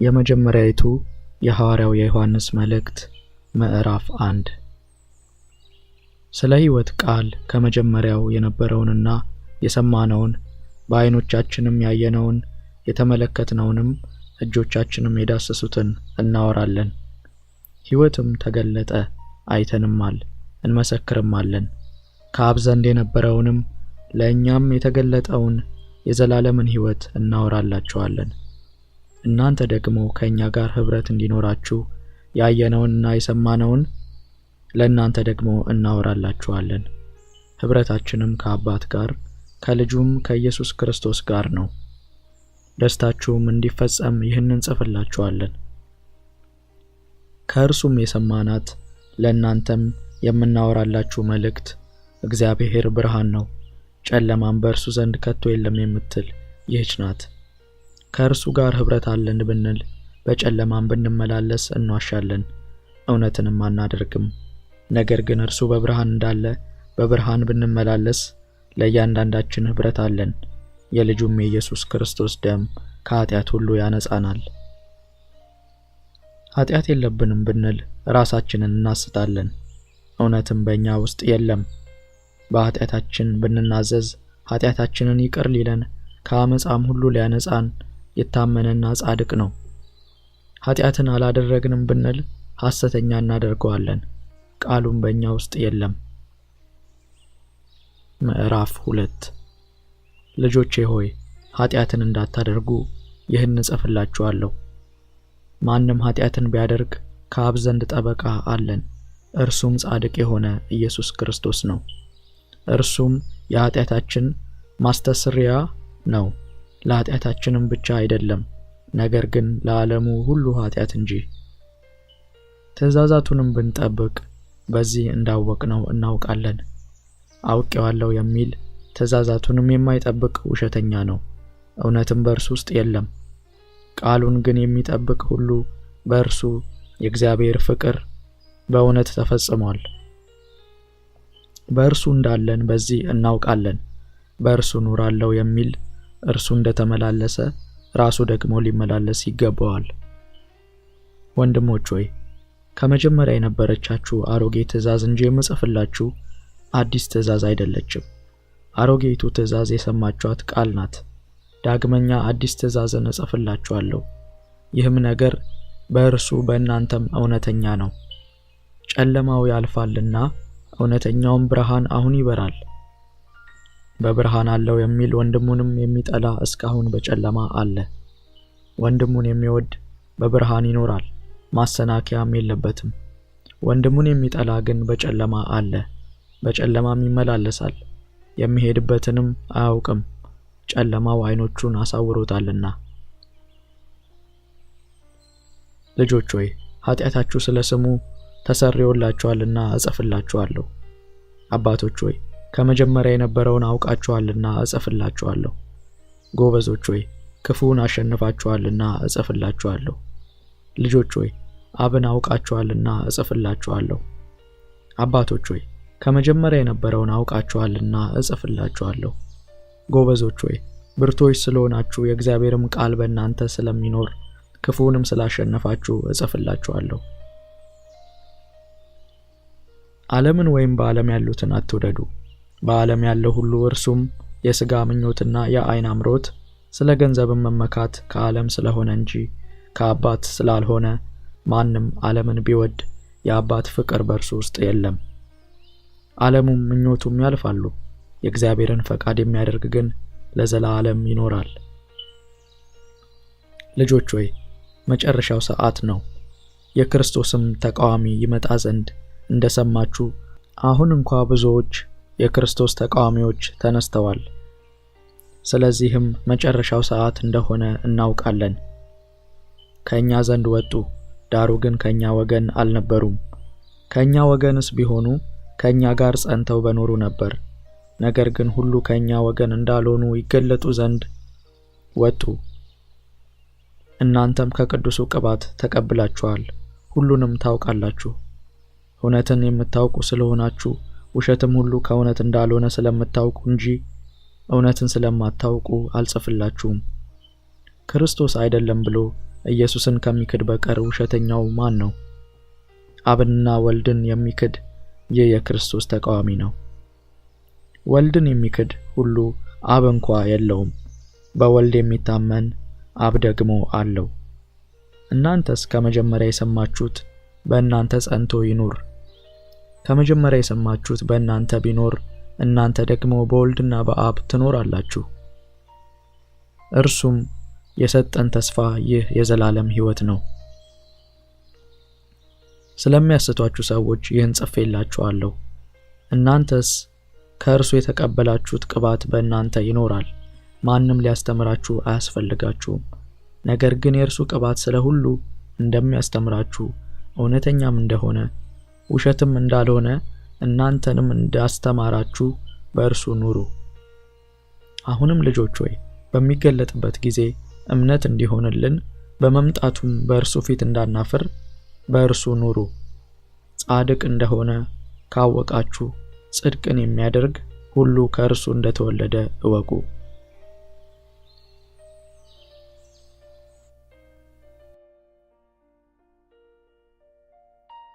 የመጀመሪያይቱ የሐዋርያው የዮሐንስ መልእክት ምዕራፍ 1። ስለ ሕይወት ቃል ከመጀመሪያው የነበረውንና የሰማነውን በዓይኖቻችንም ያየነውን የተመለከትነውንም እጆቻችንም የዳሰሱትን እናወራለን። ሕይወትም ተገለጠ፣ አይተንማል፣ እንመሰክርማለን። ከአብ ዘንድ የነበረውንም ለእኛም የተገለጠውን የዘላለምን ሕይወት እናወራላችኋለን። እናንተ ደግሞ ከእኛ ጋር ኅብረት እንዲኖራችሁ ያየነውንና የሰማነውን ለእናንተ ደግሞ እናወራላችኋለን። ኅብረታችንም ከአባት ጋር ከልጁም ከኢየሱስ ክርስቶስ ጋር ነው። ደስታችሁም እንዲፈጸም ይህን እንጽፍላችኋለን። ከእርሱም የሰማናት ለእናንተም የምናወራላችሁ መልእክት እግዚአብሔር ብርሃን ነው፣ ጨለማም በእርሱ ዘንድ ከቶ የለም የምትል ይህች ናት። ከእርሱ ጋር ኅብረት አለን ብንል በጨለማም ብንመላለስ እንዋሻለን፣ እውነትንም አናደርግም። ነገር ግን እርሱ በብርሃን እንዳለ በብርሃን ብንመላለስ ለእያንዳንዳችን ኅብረት አለን፣ የልጁም የኢየሱስ ክርስቶስ ደም ከኃጢአት ሁሉ ያነጻናል። ኃጢአት የለብንም ብንል ራሳችንን እናስታለን፣ እውነትም በእኛ ውስጥ የለም። በኃጢአታችን ብንናዘዝ ኃጢአታችንን ይቅር ሊለን ከዓመፃም ሁሉ ሊያነጻን የታመነና ጻድቅ ነው። ኃጢአትን አላደረግንም ብንል ሐሰተኛ እናደርገዋለን፣ ቃሉም በእኛ ውስጥ የለም። ምዕራፍ 2። ልጆቼ ሆይ ኃጢአትን እንዳታደርጉ ይህን እጽፍላችኋለሁ። ማንም ኃጢአትን ቢያደርግ ከአብ ዘንድ ጠበቃ አለን፣ እርሱም ጻድቅ የሆነ ኢየሱስ ክርስቶስ ነው። እርሱም የኃጢአታችን ማስተስሪያ ነው፣ ለኃጢአታችንም ብቻ አይደለም፣ ነገር ግን ለዓለሙ ሁሉ ኃጢአት እንጂ። ትእዛዛቱንም ብንጠብቅ በዚህ እንዳወቅነው እናውቃለን። አውቄዋለሁ የሚል ትእዛዛቱንም የማይጠብቅ ውሸተኛ ነው፣ እውነትም በእርሱ ውስጥ የለም። ቃሉን ግን የሚጠብቅ ሁሉ በእርሱ የእግዚአብሔር ፍቅር በእውነት ተፈጽሟል። በእርሱ እንዳለን በዚህ እናውቃለን። በእርሱ እኖራለሁ የሚል እርሱ እንደተመላለሰ ራሱ ደግሞ ሊመላለስ ይገባዋል። ወንድሞች ሆይ ከመጀመሪያ የነበረቻችሁ አሮጌ ትእዛዝ እንጂ የምጽፍላችሁ አዲስ ትእዛዝ አይደለችም። አሮጌይቱ ትእዛዝ የሰማችኋት ቃል ናት። ዳግመኛ አዲስ ትእዛዝን እጽፍላችኋለሁ። ይህም ነገር በእርሱ በእናንተም እውነተኛ ነው። ጨለማው ያልፋልና እውነተኛውም ብርሃን አሁን ይበራል። በብርሃን አለው የሚል ወንድሙንም የሚጠላ እስካሁን በጨለማ አለ። ወንድሙን የሚወድ በብርሃን ይኖራል፣ ማሰናከያም የለበትም። ወንድሙን የሚጠላ ግን በጨለማ አለ፣ በጨለማም ይመላለሳል፣ የሚሄድበትንም አያውቅም፣ ጨለማው ዓይኖቹን አሳውሮታልና። ልጆች ሆይ ኃጢአታችሁ ስለ ስሙ ተሰርዮላችኋልና እጽፍላችኋለሁ። አባቶች ሆይ ከመጀመሪያ የነበረውን አውቃችኋልና እጽፍላችኋለሁ። ጎበዞች ሆይ ክፉውን አሸንፋችኋልና እጽፍላችኋለሁ። ልጆች ሆይ አብን አውቃችኋልና እጽፍላችኋለሁ። አባቶች ሆይ ከመጀመሪያ የነበረውን አውቃችኋልና እጽፍላችኋለሁ። ጎበዞች ሆይ ብርቶች ስለሆናችሁ የእግዚአብሔርም ቃል በእናንተ ስለሚኖር ክፉውንም ስላሸነፋችሁ እጽፍላችኋለሁ። ዓለምን ወይም በዓለም ያሉትን አትውደዱ። በዓለም ያለው ሁሉ እርሱም የሥጋ ምኞትና የዓይን አምሮት፣ ስለ ገንዘብም መመካት ከዓለም ስለሆነ እንጂ ከአባት ስላልሆነ ማንም ዓለምን ቢወድ የአባት ፍቅር በእርሱ ውስጥ የለም። ዓለሙም ምኞቱም ያልፋሉ፣ የእግዚአብሔርን ፈቃድ የሚያደርግ ግን ለዘላለም ይኖራል። ልጆች ሆይ መጨረሻው ሰዓት ነው። የክርስቶስም ተቃዋሚ ይመጣ ዘንድ እንደሰማችሁ አሁን እንኳ ብዙዎች የክርስቶስ ተቃዋሚዎች ተነስተዋል። ስለዚህም መጨረሻው ሰዓት እንደሆነ እናውቃለን። ከእኛ ዘንድ ወጡ፣ ዳሩ ግን ከእኛ ወገን አልነበሩም። ከእኛ ወገንስ ቢሆኑ ከእኛ ጋር ጸንተው በኖሩ ነበር። ነገር ግን ሁሉ ከእኛ ወገን እንዳልሆኑ ይገለጡ ዘንድ ወጡ። እናንተም ከቅዱሱ ቅባት ተቀብላችኋል፣ ሁሉንም ታውቃላችሁ። እውነትን የምታውቁ ስለሆናችሁ ውሸትም ሁሉ ከእውነት እንዳልሆነ ስለምታውቁ እንጂ እውነትን ስለማታውቁ አልጽፍላችሁም። ክርስቶስ አይደለም ብሎ ኢየሱስን ከሚክድ በቀር ውሸተኛው ማን ነው? አብንና ወልድን የሚክድ ይህ የክርስቶስ ተቃዋሚ ነው። ወልድን የሚክድ ሁሉ አብ እንኳ የለውም። በወልድ የሚታመን አብ ደግሞ አለው። እናንተስ ከመጀመሪያ የሰማችሁት በእናንተ ጸንቶ ይኑር። ከመጀመሪያ የሰማችሁት በእናንተ ቢኖር እናንተ ደግሞ በወልድና በአብ ትኖራላችሁ። እርሱም የሰጠን ተስፋ ይህ የዘላለም ሕይወት ነው። ስለሚያስቷችሁ ሰዎች ይህን ጽፌላችኋለሁ። እናንተስ ከእርሱ የተቀበላችሁት ቅባት በእናንተ ይኖራል፣ ማንም ሊያስተምራችሁ አያስፈልጋችሁም። ነገር ግን የእርሱ ቅባት ስለ ሁሉ እንደሚያስተምራችሁ፣ እውነተኛም እንደሆነ ውሸትም እንዳልሆነ እናንተንም እንዳስተማራችሁ በእርሱ ኑሩ። አሁንም ልጆች ሆይ፣ በሚገለጥበት ጊዜ እምነት እንዲሆንልን፣ በመምጣቱም በእርሱ ፊት እንዳናፍር በእርሱ ኑሩ። ጻድቅ እንደሆነ ካወቃችሁ ጽድቅን የሚያደርግ ሁሉ ከእርሱ እንደተወለደ እወቁ።